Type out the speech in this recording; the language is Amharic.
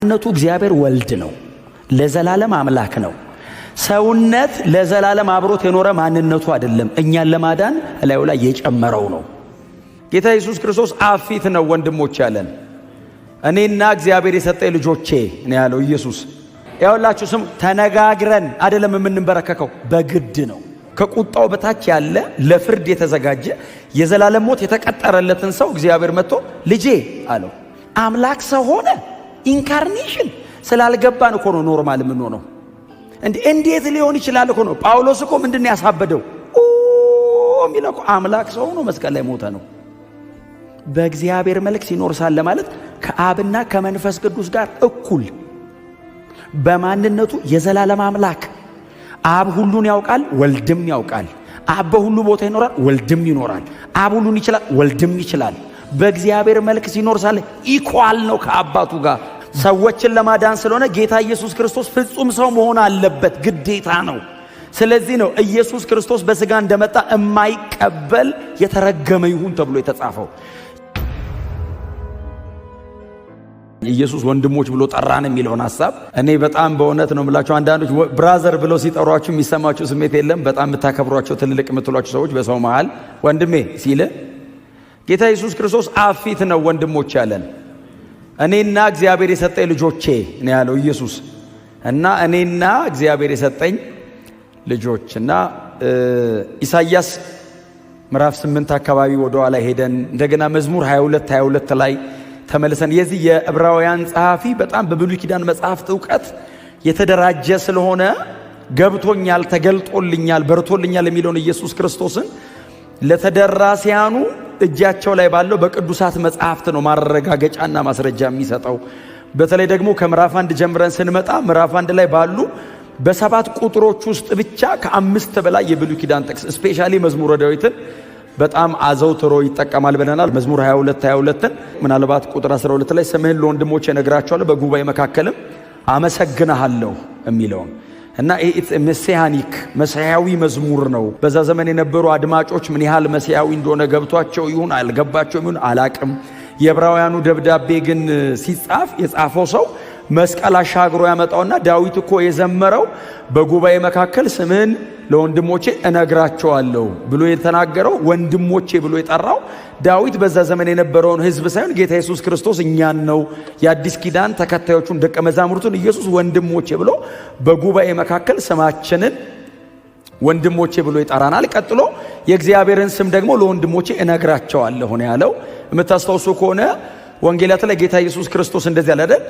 ነቱ እግዚአብሔር ወልድ ነው። ለዘላለም አምላክ ነው። ሰውነት ለዘላለም አብሮት የኖረ ማንነቱ አይደለም። እኛን ለማዳን እላዩ ላይ የጨመረው ነው። ጌታ ኢየሱስ ክርስቶስ አብ ፊት ነው ወንድሞች ያለን። እኔና እግዚአብሔር የሰጠኝ ልጆቼ ነው ያለው ኢየሱስ። ያውላችሁ ስም ተነጋግረን አይደለም የምንበረከከው፣ በግድ ነው። ከቁጣው በታች ያለ፣ ለፍርድ የተዘጋጀ፣ የዘላለም ሞት የተቀጠረለትን ሰው እግዚአብሔር መጥቶ ልጄ አለው። አምላክ ሰው ሆነ። Incarnation ስላልገባን እኮ ነው normal የምንሆነው። እንዴት ሊሆን ይችላል እኮ ነው። ጳውሎስ እኮ ምንድን ነው ያሳበደው የሚለው እኮ አምላክ ሰው ሆኖ መስቀል ላይ ሞተ ነው። በእግዚአብሔር መልክ ሲኖር ሳለ ማለት ከአብና ከመንፈስ ቅዱስ ጋር እኩል በማንነቱ የዘላለም አምላክ። አብ ሁሉን ያውቃል፣ ወልድም ያውቃል። አብ በሁሉ ቦታ ይኖራል፣ ወልድም ይኖራል። አብ ሁሉን ይችላል፣ ወልድም ይችላል። በእግዚአብሔር መልክ ሲኖር ሳለ equal ነው ከአባቱ ጋር። ሰዎችን ለማዳን ስለሆነ ጌታ ኢየሱስ ክርስቶስ ፍጹም ሰው መሆን አለበት፣ ግዴታ ነው። ስለዚህ ነው ኢየሱስ ክርስቶስ በሥጋ እንደመጣ የማይቀበል የተረገመ ይሁን ተብሎ የተጻፈው። ኢየሱስ ወንድሞች ብሎ ጠራን የሚለውን ሐሳብ እኔ በጣም በእውነት ነው የምላቸው። አንዳንዶች brother ብለው ሲጠሯችሁ የሚሰማችሁ ስሜት የለም። በጣም የምታከብሯቸው፣ ትልልቅ የምትሏቸው ሰዎች በሰው መሃል ወንድሜ ሲል፣ ጌታ ኢየሱስ ክርስቶስ አብ ፊት ነው ወንድሞች ያለን። እኔና እግዚአብሔር የሰጠኝ ልጆቼ ነው ያለው ኢየሱስ። እና እኔና እግዚአብሔር የሰጠኝ ልጆች እና ኢሳይያስ ምዕራፍ 8 አካባቢ ወደ ኋላ ሄደን እንደገና መዝሙር 22 22 ላይ ተመልሰን፣ የዚህ የዕብራውያን ጸሐፊ በጣም በብሉይ ኪዳን መጽሐፍት እውቀት የተደራጀ ስለሆነ ገብቶኛል፣ ተገልጦልኛል፣ በርቶልኛል የሚለውን ኢየሱስ ክርስቶስን ለተደራሲያኑ እጃቸው ላይ ባለው በቅዱሳት መጽሐፍት ነው ማረጋገጫና ማስረጃ የሚሰጠው። በተለይ ደግሞ ከምዕራፍ 1 ጀምረን ስንመጣ ምዕራፍ 1 ላይ ባሉ በሰባት ቁጥሮች ውስጥ ብቻ ከአምስት በላይ የብሉይ ኪዳን ጥቅስ፣ especially መዝሙረ ዳዊትን በጣም አዘውትሮ ይጠቀማል ብለናል። መዝሙር 22 22ን ምናልባት ቁጥር 12 ላይ ስምህን ለወንድሞቼ እነግራቸዋለሁ፣ በጉባኤ መካከልም አመሰግንሃለሁ የሚለውን። እና messianic፣ መሲያዊ መዝሙር ነው። በዛ ዘመን የነበሩ አድማጮች ምን ያህል መሲያዊ እንደሆነ ገብቷቸው ይሁን አልገባቸውም ይሁን አላቅም። የዕብራውያኑ ደብዳቤ ግን ሲጻፍ የጻፈው ሰው መስቀል አሻግሮ ያመጣውና ዳዊት እኮ የዘመረው በጉባኤ መካከል ስምህን ለወንድሞቼ እነግራቸዋለሁ ብሎ የተናገረው፣ ወንድሞቼ ብሎ የጠራው ዳዊት በዛ ዘመን የነበረውን ሕዝብ ሳይሆን ጌታ ኢየሱስ ክርስቶስ እኛን ነው። የአዲስ ኪዳን ተከታዮቹን፣ ደቀ መዛሙርቱን ኢየሱስ ወንድሞቼ ብሎ በጉባኤ መካከል ስማችንን ወንድሞቼ ብሎ ይጠራናል። ቀጥሎ የእግዚአብሔርን ስም ደግሞ ለወንድሞቼ እነግራቸዋለሁ ነው ያለው። የምታስታውሱ ከሆነ ወንጌላት ላይ ጌታ ኢየሱስ ክርስቶስ እንደዚህ አለ አይደል?